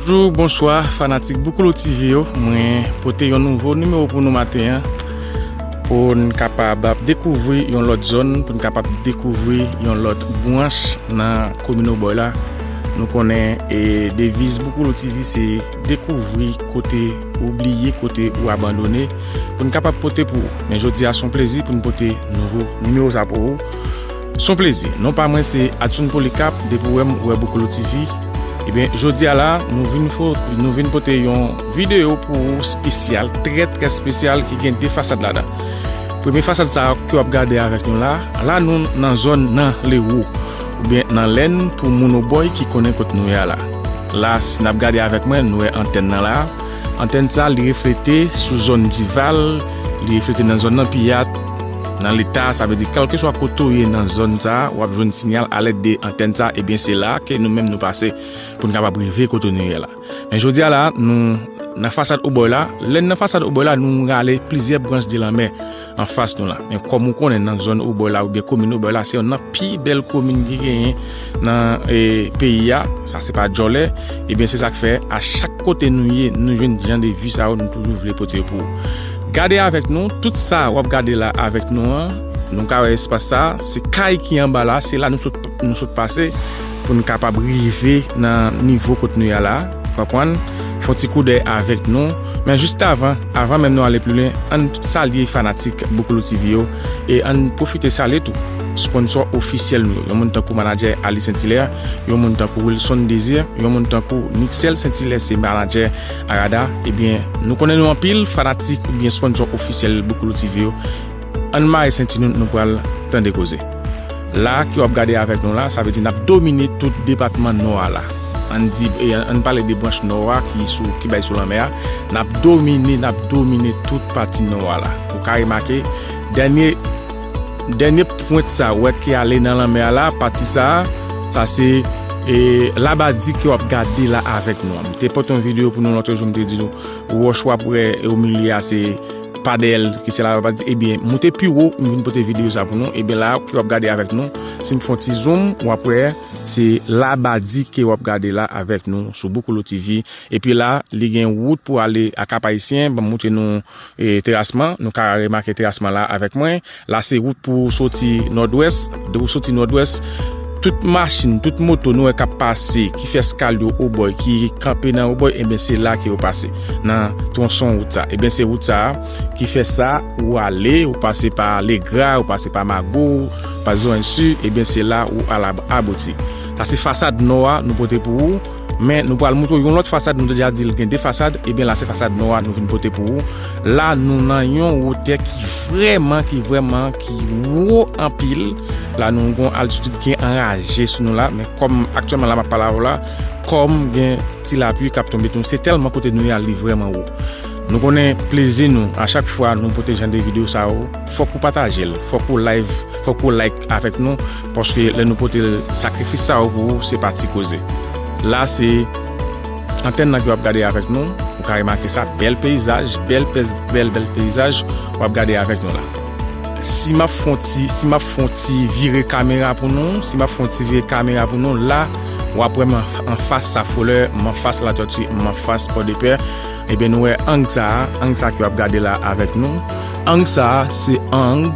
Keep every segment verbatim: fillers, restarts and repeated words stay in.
Bonjou, bonswa, fanatik Boukoulou T V yo. Mwen pote yon nouvo nimewo pou nou maten an, pou n kapab ap dekouvri yon lòt zòn, pou n kapab dekouvri yon lòt branch nan komin Obòy la. Nou konnen, e, deviz Boukoulou T V se dekouvri kote ou bliye, kote ou abandone, pou n kapab pote pou ou. Men jodi a, se yon plezi pou n pote nouvo nimewo sa pou ou. Se yon plezi. Non pa mwen se Adson Polycarpe, depi w wè m, ou wè Boukoulou T V. Ebyen, jodi a la, nou vin fo-, nou vin pote yon videyo pou ou espesyal, trè, trè espesyal, ki gen de fasad ladan. Premye fasad sa a ke w ap gade avèk nou la, la nou nan zòn nan Lewo, oubyen nan Lèn pou moun Obòy ki konnen kot nou ye a la. La, si n ap gade avèk mwen, nou wè antèn nan la. Antèn sa, li reflete sou zòn Dival, li reflete nan zòn nan Piyat, nan Leta, sa vle di kèlkeswa kote w ye nan zòn sa, w ap jwenn siyal alèd de antèn sa, ebyen se la ke nou menm nou pase pou n kapab rive kote nou ye la. Men jodi a la, nou nan fasad Obòy la, lè n nan fasad Obòy la, nou rale plizyè branch de lanmè anfas nou la. Men kòm ou konnen nan zòn Obòy la oubyen komin Obòy la, se youn nan pi bèl komin ki genyen nan, e, peyi a. Sa se pa djòlè. Ebyen, se sa k fè, a chak kote nou ye, nou jwenn jan de vi sa yo, nou toujou vle pote yo pou ou. Gade avèk nou, tout sa w ap gade la avèk nou an, nou ka wè espas sa, se kay ki anba la, se la nou sot, nou sot pase pou n kapab rive nan nivo kot nou ye a la. Konprann? Fè yon ti koudèy avèk nou. Men jis avan, avan menm nou ale pi lwen, ann salye fanatik Boukoulou T V yo. E ann pwofite salye tou sponsò ofisyèl nou yo. Yon moun tankou manadjè Ali Saint-Hilaire, yon moun tankou Wilson Désir, yon moun tankou Nixel Saint-Hilaire, se manadjè Arada. Ebyen, nou konnen nou anpil, fanatik oubyen sponsò ofisyèl Boukoulou T V yo. Ann mare senti nou, nou pral tande koze. La, ke w ap gade avèk nou la, sa vle di n ap domine tout depatman Nò a la. Ann di, e, ann pale de branch Nò a ki sou, ki bay sou lanmè a. N ap domine, n ap domine tout pati Nò a la. Ou ka remake, dènye, dènye pwent sa, ou wè ki ale nan lanmè a la, pati sa, sa se, e, Labadi ke w ap gade la avèk nou an. M te pote yon videyo pou nou lòt jou, m te di nou, wòch w ap wè o milye a, se pa dèyè l ki se Labadi. Ebyen, moute pi wo, m vin pote videyo sa pou nou. Ebyen, la, ke w ap gade avèk nou, si m fè yon ti zoom, w ap wè, se Labadi ke w ap gade la avèk nou sou Boukoulou T V. Epi la, li gen wout pou ale a Kap Ayisyen. Ban m moutre nou, e, terasman. Nou ka remake terasman la avèk mwen. La, se wout pou soti nòdwès. De ou soti nòdwès, tout machin, tout moto nou wè k ap pase, ki fè eskal yo Obòy, ki kanpe nan Obòy, ebyen, se la ke yo pase, nan twonson wout sa. Ebyen, se wout sa a ki fè sa, ou ale, ou pase pa Legra, ou pase pa Mago, pa Zoensu, ebyen, se la ou al ab-, abouti. Sa se fasad nò a nou pote pou ou. Men nou pral montre w yon lòt fasad, nou deja di l gen de fasad, ebyen la se fasad nò a nou vin pote pou ou. La nou nan yon wotè ki vrèman, ki vrèman, ki wo anpil. La nou gon altitid ki anraje sou nou la, men kòm aktyèlman la m ap pale avè w la, kòm gen ti lapli k ap tonbe tou, se tèlman kote nou ye a li vrèman wo. Nou konnen plezi nou, a chak fwa nou pote jan de videyo sa yo, fòk ou pataje l, fòk ou live, fòk ou like avèk nou, paske lè nou pote sakrifis sa yo pou ou, se pa ti koze. La, se antèn nan ke w ap gade avèk nou, ou ka remake sa, bèl peyizaj, bèl, bèl, bèl, bèl peyizaj, w ap gade avèk nou la. Si m ap fè yon ti, si m ap fè yon ti vire kamera pou nou, si m ap fè yon ti vire kamera pou nou, la, w ap wè m an, anfas Safolè, m anfas Latòti, m anfas Pòdepè. Ebyen, nou wè ang sa a, ang sa ke w ap gade la avèk nou. Ang sa a, se ang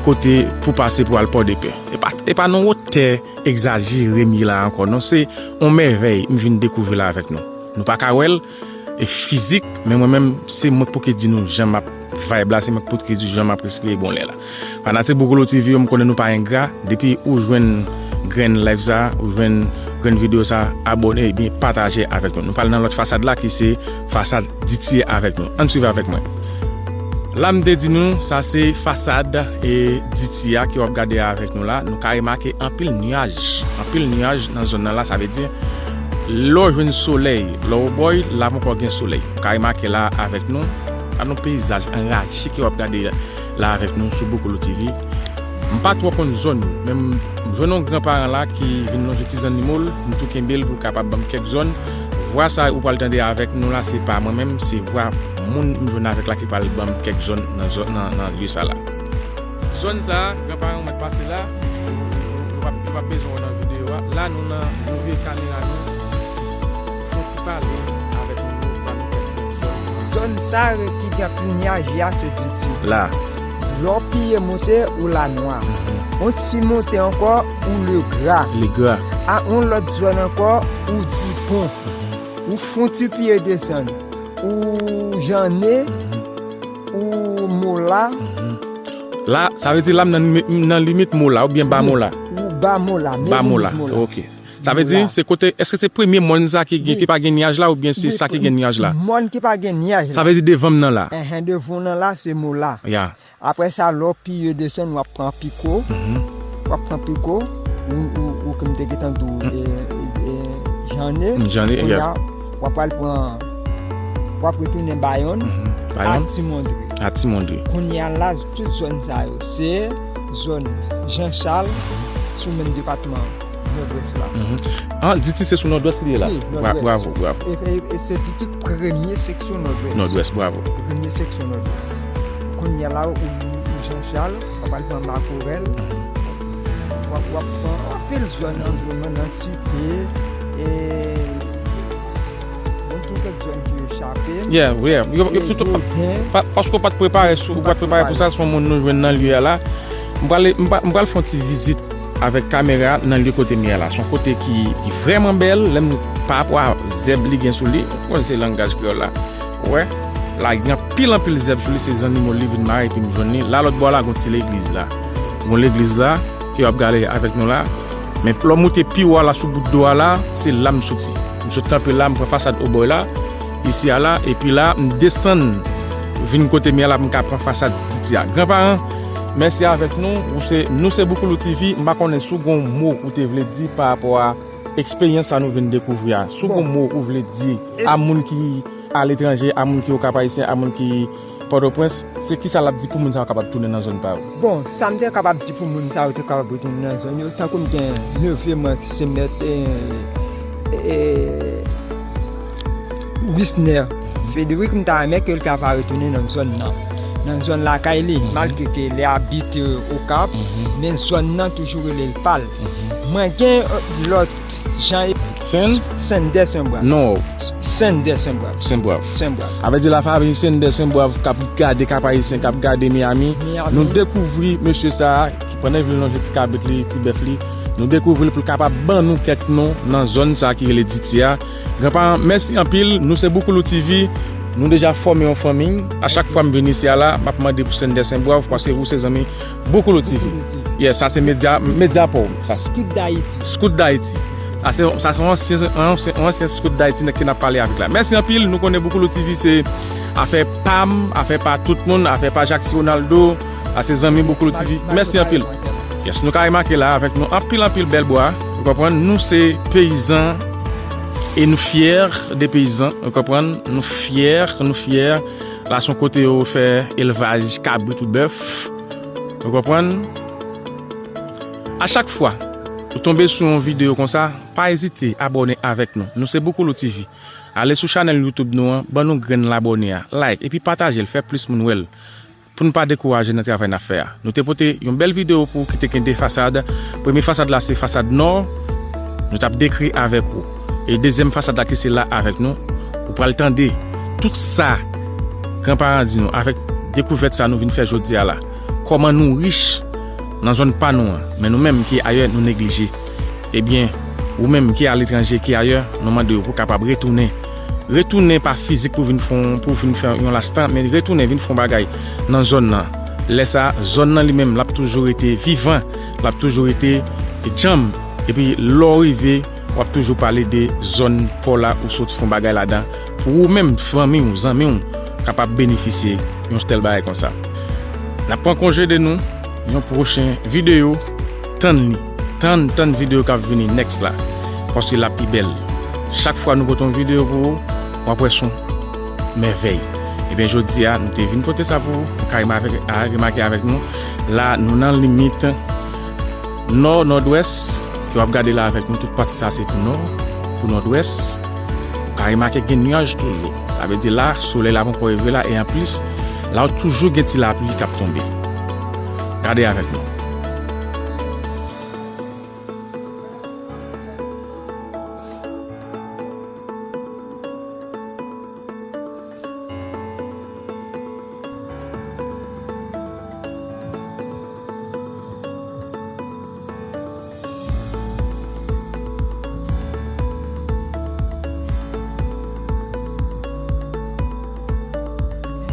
kote pou pase pou al Pòdepè. E pa, e pa nan wotè egzajere m ye la ankò, non. Se yon mèvèy m vin dekouvri la avèk nou. Nou pa ka wè l, e fizik, men mwen menm, se mwen k pou ki di nou jan m ap vibe la, se mwen k pou ki di jan m ap respire bon lè la. Fanatik Boukoulou T V yo, m konnen nou pa engra. Depi ou jwenn grenn live sa, ou jwenn grenn videyo sa, abòne, ebyen pataje avèk nou. Nou pral nan lòt fasad la ki se fasad D T A avèk nou. Ann swiv avèk mwen. La m te di nou, sa se fasad, e, D T A ke w ap gade avèk nou la. Nou ka remake anpil nyaj. Anpil nyaj nan zòn nan la, sa vle di, lè w jwenn solèy, lè w Obòy, la poko gen solèy. Ou ka remake la avèk nou. Gade yon peyizaj anraje ke w ap gade la avèk nou sou Boukoulou T V. M pa twò konn zòn yo, men m jwenn yon granparan la ki vin lonje ti zannimo l, m tou kenbe l pou l kapab ban m kèk zòn. Vwa sa ou pral tande avèk nou la, se pa mwen menm, se vwa moun m jwenn avèk la ki pral ban m kèk zòn nan zòn, nan, nan lye sa la. Zòn sa a, granparan w mèt pase la, yo p ap, yo p ap bezwen w nan videyo a. La, nou nan move kamera nou, Titi. Fon ti Pale avèk nou, pale avèk nou. Zòn sa ki gen anpil nyaj la, se Diti. La. Lè w piye monte, ou Lanwa. Mhm. On ti monte ankò, ou Legra. Legra. A on lòt zòn ankò, ou Dipon. Mhm. Ou fon ti piye desann, ou Janne, mhm, ou Mola. Mhm. La, sa vle di la m nan, nan limit Mola oubyen ba Mola? Ou ba Mola, men ba Mola. Limit Mola. Ok. Sa vle di, se kote, èske se premye mòn sa ki gen, ki pa gen nyaj la, oubyen se sa ki gen nyaj la? Mòn ki pa gen nyaj la. Sa vle di devan m nan la. Enhen, devan w nan la, se Mola. Ya. Apre sa, lè w piye desann, w ap pran Piko. Mhm. W ap pran Piko, ou, ou, ou ke m te gentan di w, e, e, Janne. Mm, Janne, kounye a, w ap al pran, w ap retounen Bayonn, mhm, Bayonn, a Ti Mondre. A Ti Mondre. Kounye a la, tout zòn sa yo, se zòn Jan Chal, sou menm depatman Nòdwès la. Mhm. Ah, Diti se sou Nòdwès li ye la. Wi, Nòdwès. Bravo, bravo. E, e, e se Diti premye seksyon Nòdwès. Nòdwès, bravo. Premye seksyon Nòdwès. Kounye a la, ou, ou Jan Chal, w ap al pran Makorèl. Mhm. W ap, w ap pran anpil zòn anviwònman nan Site, e, bon, gen kèk zòn ki echape m. Yeah, yeah. Yo, yo, e, tout, yo pa, gen pa, paske w pa t prepare, ou pa t prepare pou sa, se yon moun nou jwenn nan lye a la. M pral, m pral, m pral fè yon ti vizit avèk kamera nan lye kote m ye a la. Se yon kote ki, ki vrèman bèl, lè m, pa rapò a zèb li gen sou li, ou konn se langaj kreyòl la. Ou wè, la gen anpil, anpil zèb sou li, se zannimo li vin mare epi m jwenn li. La, lòt bò la, gon ti legliz la. Gon legliz la, ke w ap gade avèk nou la. Men lè w moute pi wo a la, sou bout dlo a la, se la m soti. M sot kanpe la, m pran fasad Obòy la, isi a la, epi la, m desann, vin kote m ye a la, pou m ka pran fasad Diti a. Granparan, mèsi avèk nou. Ou se, nou se Boukoulou T V. M pa konnen si w gon mo ou te vle di pa rapò a eksperyans sa nou vin dekouvri a. Si w gon mo ou vle di a moun ki aletranje, a moun ki Okap Ayisyen, a moun ki Pòtoprens, se kisa l ap di pou moun sa yo kapab tounen nan zòn pa yo? Bon, sa m te kapab di pou moun sa yo te kapab retounen nan zòn yo, tankou m gen neve mwen ki se mèt, e, e, Wisner Frederick, m ta renmen ke l ta va retounen nan zòn nan. Nan zòn lakay li, malgre ke li abite Okap, men zòn nan toujou rele l pa l. Mwen gen, e, lòt Jan Sen? Sendè Senbwav. Non. Sendè Senbwav. Senbwav. Senbwav. Avè di lafanmi Sendè Senbwav k ap gade Kap Ayisyen, k ap gade Miami. Miami. Nou dekouvri mesye sa a, ki pandan l vin lonje ti kabrit li, ti bèf li, nou dekouvri l pou l kapab ban nou kèk non nan zòn sa a ki rele Diti a. Granparan, mèsi anpil. Nou se Boukoulou T V. Nou deja fòme yon fanmi. A chak fwa m vin isi a la, m ap mande pou Sendè Senbwav, paske ou se zanmi Boukoulou T V. Boukoulou T V. Yes, sa se medya, medya pa w, sa. Scout d'Haïti. Scout d'Haïti. Sa se, sa se yon ansyen, ansyen, ansyen Scout d'Haïti ki n ap pale avèk la. Mèsi anpil, nou konnen Boukoulou T V se afè pa m, afè pa tout moun, afè pa Jacky Ronaldo, sa se zanmi Boukoulou T V. Mèsi anpil. Yes, nou ka remake la avèk nou anpil, anpil bèl bwa. Ou konprann? Nou se peyizan e nou fyè de peyizan. Ou konprann? Nou fyè, nou fyè. La se yon kote yo fè elvaj kabrit ou bèf. Ou konprann? A chak fwa ou tonbe sou yon videyo konsa, pa ezite abòne avèk nou. Nou se Boukoulou T V. Ale sou chanèl YouTube nou an, ban nou grenn labòne a, like, epi pataje l, fè plis moun wè l. Pou n pa dekouraje nan travay n ap fè a. Nou te pote yon bèl videyo pou ou ki te gen de fasad. Premye fasad la se fasad nò, nou t ap dekri avèk ou. E dezyèm fasad la ki se la avèk nou, ou pral tande tout sa granparan di nou avèk dekouvèt sa nou vin fè jodi a la. Kòman nou rich nan zòn pa nou an, men nou menm ki ayè nou neglije. Ebyen, ou menm ki aletranje, ki ayè, nou mande w pou w kapab retounen. Retounen pa fizik pou vin fè, pou vin fè yon lastan, men retounen vin fè yon bagay nan zòn nan. Lè sa, zòn nan li menm, l ap toujou rete vivan, l ap toujou rete djanm. Epi lè w rive, w ap toujou pale de zòn pa w la ou sot fè yon bagay ladan. Pou ou menm, fanmi w, zanmi w, kapab benefisye yon tèl bagay konsa. N ap pran konje de nou, yon pwochen videyo, tann li. Tann, tann videyo k ap vini next la. Paske l ap pi bèl. Chak fwa nou pote yon videyo pou ou, w ap wè s on mèvèy. Ebyen, jodi a, nou te vin pote sa pou ou. Ou ka remake, a, remake avèk nou. La, nou nan limit nò, nòdwès, ke w ap gade la avèk nou. Tout pati sa se pou nò, pou nòdwès. Ou ka remake gen nyaj toujou. Sa vle di la, solèy la poko rive la, e anplis, la w toujou gen ti lapli k ap tonbe. Gade avèk nou.